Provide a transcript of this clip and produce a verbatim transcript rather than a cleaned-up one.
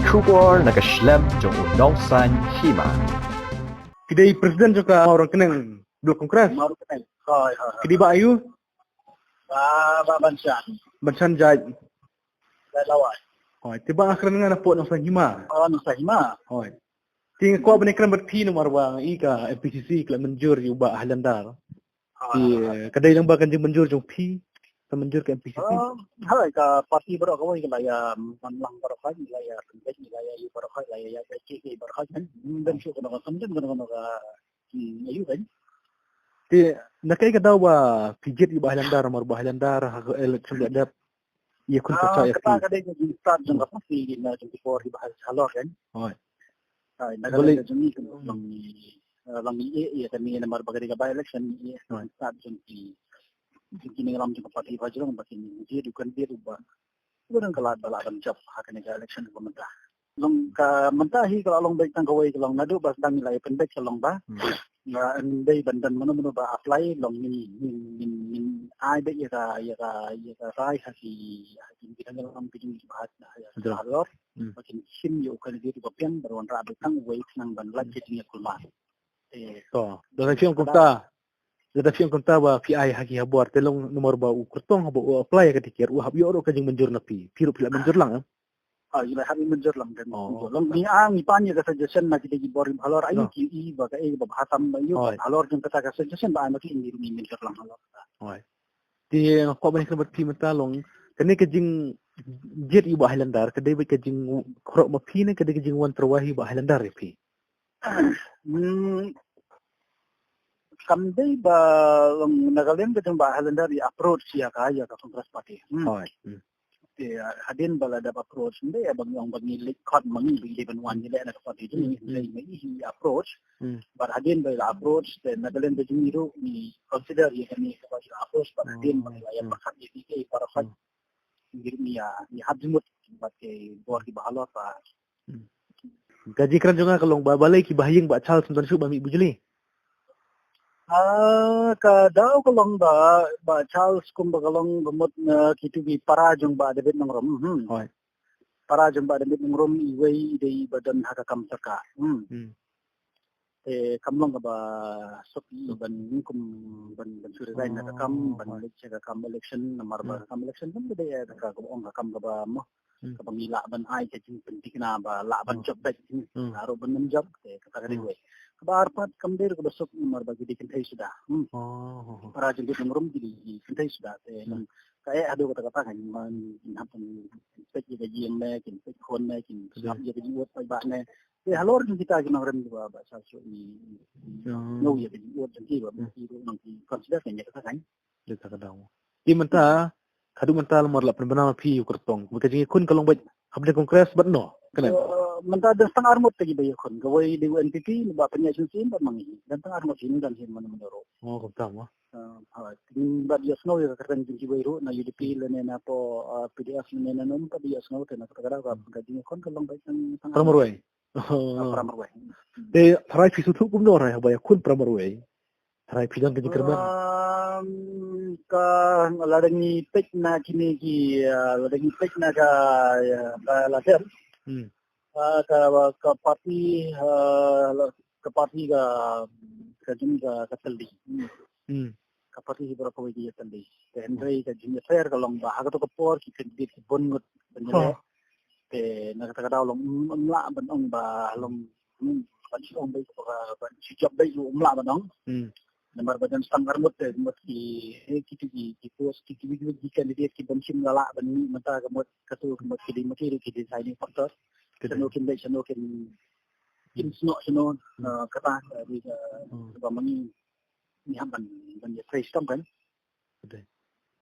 Khubor na ka shlem jong u nongsan hima. Ki dei president jong ka Mawrang Keneng Block Congress. Mawrang Keneng. Hoi, hoi, hoi. Ki dei ba ayu? Ba, ba Banshan. Banshan jait. Jait Lawai. Hoi, te ba kren nga na pok nongsan hima. Oh, nongsan hima. Hoi. Te nga kwah ban kren bad phi namar ba i ka M P C C ka la mynjur ïa u Bah Highlander. Te ka dei lang ba kan jingmynjur jong phi, ka mynjur ka M P C C. Hoi, ka party baroh kawei ka la ïa man lang baroh kawei, la ïa tembek, la ïa ïa baroh kawei, la ïa ïa ka ki baroh kawei kan. Ym don shuh kano ka kam don kano kano ka, hmm, ayu kan. Te na kaei ka daw ba phi jied ïa u Bah Highlander, namar u Bah Highlander ha ka election ba dep ïa khun pyrshah ïa phi. Kata ka dei ka jingstad jong ka party na jong ki por kiba halor kan. Hoi. Ai, na ka dei ka jong ngi ka long, eh, long ngi ïa, ïa kane namar ba ka dei ka by election, ïa ka stad jong ki, jong ki nongïalam jong ka party ba jrong ba kin jied u candidate uba, uba don ka lad ba lah ban jop ha kane ka election kaba mynta. Long ka mynta hi ka la long beit tang kawei ka long naduh ba sdang ngi la ïa pynbeit ka long ba nga ym dei ban don mano mano ba apply long ngin, ngin, ngin, ngin ai beit ïa ka, ïa ka, ïa ka rai ha ki, ha ki nongïalam ki jong ki ba ha, ha, ha halor. Ba kin shim ïa u candidate uba biang, ba wanrah beit tang uwei khnang ban lait ka jingïakhun mar. Eh, to, lada phi ong kumta, lada phi ong kumta ba phi ai ha ki ha bor, te long namar ba u kyrtong haba u apply ïa ka tiket, u hap ïoh ruh ka jingmynjur na phi, phi ruh phi la mynjur lang, eh? Ah, ïa la hap mynjur lang kan. Oh. Long ngi ang ngi pan ïa ka suggestion na ki dei ki bor kiba halor, ayu ki i ba kaei ba bha tam ba ïoh halor jong kata ka suggestion ba ai ma ki, ngi mynjur lang halor. Hoi. Te nga kwah ban kren bad phi mynta long, kane ka jingjied ïa u Bah Highlander ka dei beit ka jingkhrok ma phi ne ka dei ka jingwan tyrwa ïa u Bah Highlander ïa phi? Hmm, kam dei ba long na ka liang ka jong u Bah Highlander ïa approach ïa ka, ïa ka Congress Party. Hmm. Hoi. Hmm. Te, ah, hadien ba la dep approach, ym dei ba ngi ong ba ngi leit khot ma ngi ba ngi dei ban wan ïaleh na ka party jong ngi, ym dei, ma ngi hi approach. Bad hadien ba la approach, te na ka liang ka jong ngi ruh ngi consider ïa kane kaba la approach, bad hadien ba la ïa pyrkhat ïa ki, ki para khot. Ngi ruh ngi ïa, ngi hap jingmut bad ki bor kiba halor ba. Ka jingkren jong nga ka long ba balei ki bahaïing Bah Charles ym don shuh ban mih bujli? Ah, ka daw ka long ba, Bah Charles kumba ka long ka mut na kitu ki para jong Bah David Nongrum. Hmm. Hoi. Para jong Bah David Nongrum iwei i dei ba don ha ka kam sorkar. Hmm. Hmm. Te kam long kaba suk i ban kum ban, ban shu resign na ka kam, ban leit sha ka kam election, namar ba ka kam election kam dei ka, ka ong ka kam kaba mo. Hmm. Kaba ngi lah ban ai ka jingpynthikna ba lah ban jop beit. Hmm. Aro ban ym jop, te kata ka dei wei. Kaba ar pat kam dei kaba suk namar ba ki dei kynthei suda. Hmm. Oh. Para jong ki nongrum ki dei kynthei suda. Te ka eh haduh kata kata kan man kin hap ban peit ïa ka ïing ne, kin peit khun ne, kin sngap ïa ka jingud paidbah ne. Te halor jong kita ki nongrim kiba, ba sa shu i, i, i, no, ïa ka jingud jong ki ba ki ruh nang ki consider kan ïa kata kan. Dei kata ka daw. Te mynta, haduh mynta lamar la pynbna ma phi ïa u kyrtong. Ka jingïakhun ka long beit hapdeng Congress bad no, kane? Eh, mynta dang tang arngut te kiba ïakhun. Kawei dei u N P P, ba pynïaid shisien bad ma ngi. Dang tang arngut shisien, dang shisien mano mano ruh. Oh, kumta mo. Ah, ha, kin bad ïohsngew ïa ka kyrteng jong kiwei ruh na U D P lane na to, ah, P D F lane na nom, bad ïohsngew te na kata ka daw ka, ka jingïakhun ka long beit tang, tang para marwei. Oh. Ah, para marwei. Te tharai phi sngewthuh kumno tharai haba ïakhun para marwei? Tharai phi don ka jingkyrmen? Um, ka lada ngi peit na kine ki, ah, lada ngi peit na ka, ah, ka la dep. Hmm. Ah, ka, ka party, ah, la, ka party ka, ka jong ka, ka tylli. Hmm. Hmm. Ka party hi baroh kawei ki ïa tylli. Te hynrei ka jingïapher ka long ba ha kato ka por ki candidate ki bun ngut ban ïaleh. Te na kata ka daw long ym, ym lah ban ong ba long, hmm, ban shu ong beit ba ban shu jop beit ruh ym lah ban ong. Hmm. Namar ba dang tang arngut te mut ki, eh, ki, ki, ki post ki, ki, ki, ki candidate ki bym shym la lah ban mih mynta ka mut kato ka mut ki dei ma ki ruh ki deciding factor. Shano kin leit, shano kin, kin snoh, shano, eh, kata, eh, dei, eh, ba ma ngi ngi hap ban, ban ïa trei shitom kan.